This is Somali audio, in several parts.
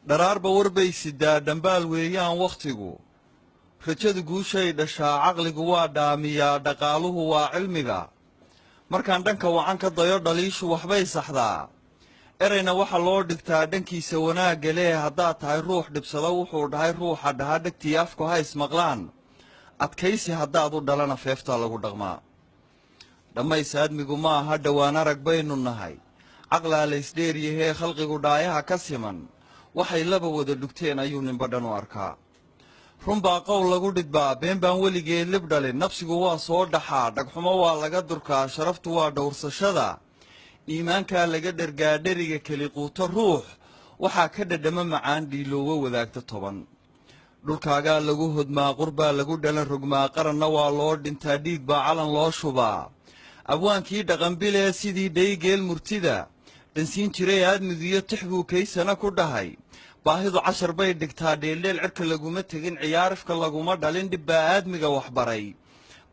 Dharaarba warbay sidaa, dhambaal weeyaan wakhtigu. Rajadu guushay dhashaa, caqligu waa dhaamiyaa, dhaqaaluhu waa cilmiga. Markaan dhanka wacan ka dayo, dhaliishu waxbay saxdaa. Erayna waxa loo dhigtaa dhankiisa wanaagga leh. Haddaad tahay ruux dhibsada wuxuu dhahay ruuxa dhaha, dhegtii afku ha ismaqlaan. Adkaysi haddaad u dhalana, feeftaa lagu dhaqmaa. Dhammays aadmigu ma aha, dhowaan arag baynu nahay. Caqlaa laysdheeryahee, khalqigu dhaayaha ka siman. Waxay laba wada dhugteen ayuu ninba dhan u arkaa. Runbaa qowl lagu dhidbaa, been baan weligeed lib dhalin. Nafsigu waa soo dhaxaa, dhagxumo waa laga durkaa. Sharaftu waa dhowrsashada, iimaankaa laga dhergaa. Dheriga keli quuto ruux waxaa ka dhadhamo macaan dhiiloowo wadaagta 10. Dhulkaagaa lagu hodmaa, qurbaa lagu dhalan rogmaa, qaranna waa loo dhintaa, dhiig baa calan loo shubaa. Abwaankii dhaqanbilee sidii dhaygeel murtida dhansiin jiray aadmigiyo tix buu kaysana ku dhahay. Baahidu cashar bay dhigtaa, dheeldheel cirka laguma tegin, ciyaarifka laguma dhalin, dhib baa aadmiga waxbaray.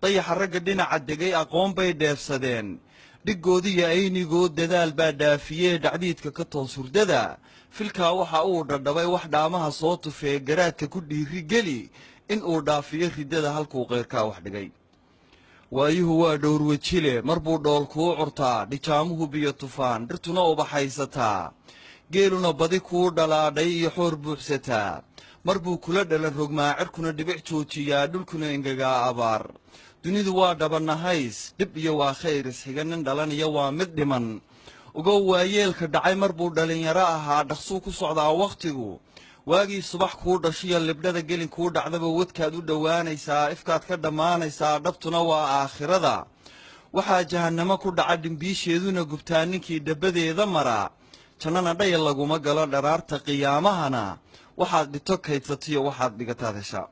Dayaxa ragga dhinaca degay aqoon bay dheefsadeen, dhiggoodiyo aynigood dadaal baa dhaafiyee. Dhacdiidka ka toos hurdada, filkaa waxa uu dhadhabay wax dhaamaha soo tufee. Garaadka ku dhiiri geli in uu dhaafiyo riddada halkuu qeyrkaa wax dhigay. Waayuhu waa dhowrwejile, mar buu dhool kuu curtaa, dhijaamuhu biyo tufaan, dhirtuna ubaxaysataa, geeluna badi kuu dhalaadhay iyo xoor buuxsataa. Mar buu kula dhalan rogmaa, cirkuna dhibic joojiyaa, dhulkuna engegaa abaar. Dunidu waa dhabanahays, dhib iyo waa khayr isxiga, nin dhalanaya waa mid dhiman. Ugow, waayeelka dhacay mar buu dhallinyaro ahaa. Dhaqsuu ku socdaa wakhtigu. Waagii subax kuu dhashiyo libdhada gelin kuu dhacdaba, wadkaad u dhowaanaysaa, ifkaad ka dhammaanaysaa. Dhabtuna waa aakhirada. Waxaa jahannamo ku dhaca, dhimbiisheeduna gubtaa, ninkii dhabbadeeda maraa. Jannana dhaya laguma galo. Dharaarta qiyaamahana waxaad dhito kaydsatiyo waxaad dhigataad heshaa.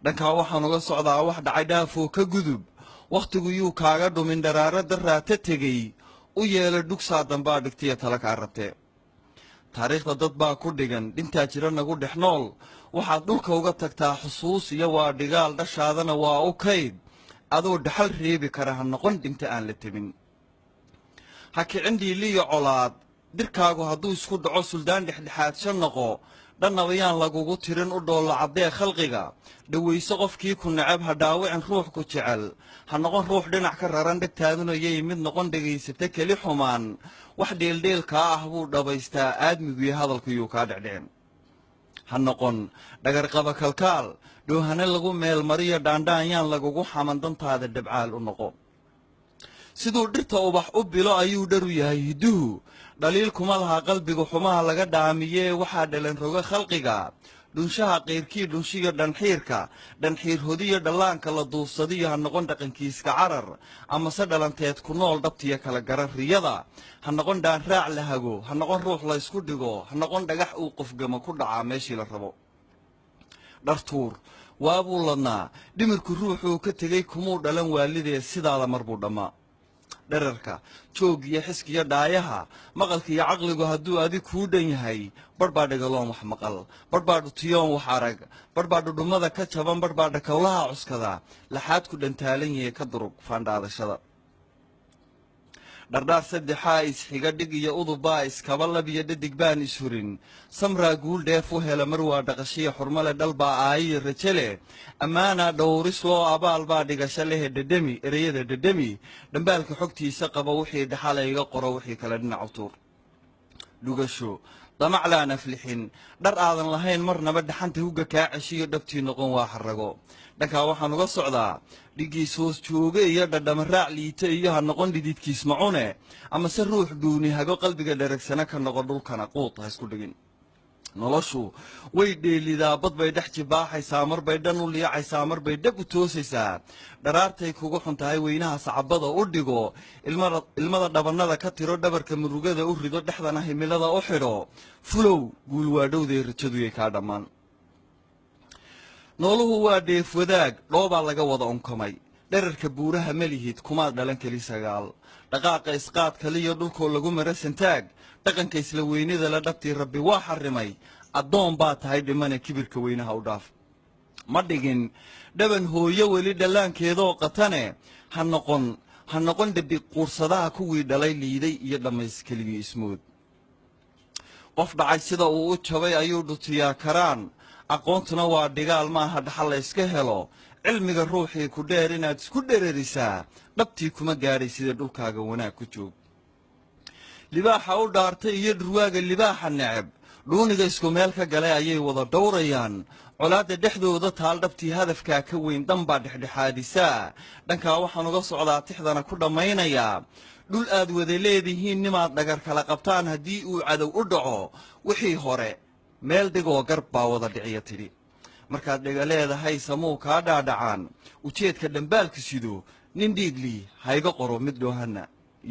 Dhankaa waxaan uga socdaa wax dhacay dhaafoo ka gudub. Wakhtigu yuu kaaga dhumin dharaaro daraata tegey. U yeelo dhugsaa dambaa dhigtiyo tala kaa rabtee. Taariikhda dad baa ku dhigan, dhintaa jira nagu dhex nool. Waxaad dhulka uga tagtaa xusuus iyo waa dhigaal, dhashaadana waa u kayd. Adoo dhaxal reebi kara ha noqon dhinta aan la tebin. Ha kicin dhiiliyo colaad. Dirkaagu hadduu isku dhaco, suldaan dhexdhexaadsha noqo. Dhannaba yaan lagugu tirin, u dhoolla caddee khalqiga. Dhowayso qofkii ku necab, ha dhaawicin ruux ku jecel. Ha noqon ruux dhinac ka raran, dhegtaaduna yay mid noqon dhegaysata keli xumaan. Wax dheeldheelkaa ah buu dhabaystaa aadmiguyo, hadalkuyuu kaa dhecdhicin. Ha noqon dhagarqaba kalkaal, dhoohane lagu meelmariyo, dhaandhaan yaan lagugu xaman. Dantaada dhabcaal u noqo. Siduu dhirta ubax u bilo ayuu dharu yahay hidduhu. Dhaliil kuma laha qalbiga xumaha laga dhaamiyee. Waxaa dhalan roga khalqiga dhunshaha qayrkii dhunshiyo dhanxiirka, dhanxiir hodiyo dhallaanka la duufsadiyo. Ha noqon dhaqankiiska carar amase dhalanteed ku nool, dhabtiyo kala gara riyada. Ha noqon dhaanraac la hago, ha noqon ruux la ysku dhigo, ha noqon dhagax uu qofgamo ku dhacaa meeshii la rabo. Dhartuur waabuu ladnaa, dhimirku ruuxuu ka tegey kumuu dhalan waalidee, sidaada mar buu dhammaa. Dherarka joog iyo xiskiyo dhaayaha, maqalka iyo caqligu hadduu adig kuu dhan yahay, barh baa dhegaloon wax maqal, barh baa dhutiyoon wax arag, barh baa dhudhummada ka jaban, barh baa dhakowlaha cuskada, laxaad ku dhantaalan yahay. Ka durug faandhaadashada. Dhardhaar saddexaa isxiga, dhig iyo udubbaa iskaba, lab iyo dhadig baan ishurin. Samraa guul dheef u hela, mar waa dhaqashiya xurmale, dhalbaa aayiyo raje leh, ammaanaa dhowris loo, abaal baa dhigasho lehe. Dhedhemi ereyada, dhedhemi dhambaalka xogtiisa qaba. Wixii dhaxala iga qoro, wixii kale dhinac u tuur. Dhugasho damaclaan aflixin, dhar aadan lahayn marnaba dhaxanta hugga kaa ceshiyo, dhabtii noqon waa xarago. Dhankaa waxaan uga socdaa dhigiis hoos jooge iyo dhadhama raac liita iyo ha noqon dhididkiis macune amase ruux dhuuni hago. Qalbiga dheragsana ka noqo, dhulkana quud ha isku dhigin. Noloshu way dheelidaa, bad bay dhex jibaaxaysaa, mar bay dhan u liicaysaa, mar bay dhab u toosaysaa. Dharaartay kugu xun tahay weynaha sacabada u dhigo, ilmada dhabannada ka tiro, dhabarka murugada u rido, dhexdana himilada u xidho. Fulow, guul waadhowday, rajaduyay kaa dhammaan. Nooluhu waa dheef wadaag, dhoobaa laga wada unkamay. Dherarka buuraha malihid, kumaad dhalan keli sagaal. Dhaqaaqa isqaad kaliyo dhulkoo lagu mara santaag, dhaqanka isla weynida la dhabtii Rabbi waa xarrimay. Addoon baa tahay dhimane, kibirka weynaha u dhaaf. Ma dhigin dhaban hooyo weli dhallaankeedoo qatane. Ha noqon, ha noqon dhadig quursadaha kuwii dhalay liiday iyo dhammays keligii ismood. Qof dhacay sida uu u jabay ayuu dhutiyaa karaan. Aqoontuna waa dhigaal, maaha dhaxal la yska helo. Cilmiga ruuxii ku dheer inaad isku dhererisaa, dhabtii kuma gaadhay sida dhulkaaga wanaag ku joog. Libaaxa u dhaartay iyo dhurwaaga libaaxa neceb, dhuuniga isku meel ka galay ayay wada dhowrayaan. Colaadda dhexdooda taal dhabtii hadafkaa ka weyn, dhanbaa dhexdhexaadisaa. Dhankaa waxaan uga socdaa, tixdana ku dhammaynayaa, dhul aad wada leedihiin nimaad dhagar kala qabtaan haddii uu cadow u dhaco, wixii hore meel dhigoo garb baa wada dhiciya tidhi. Markaad dhega leedahay samuu kaa dhaadhacaan ujeedka dhambaalka sido. Nin dhiiglii hayga qoro mid dhoohana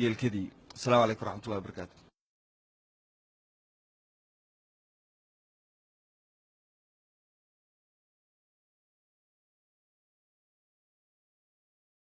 yeelkadii. Asalaamu calaykum raxmatullahi wabarakaatu.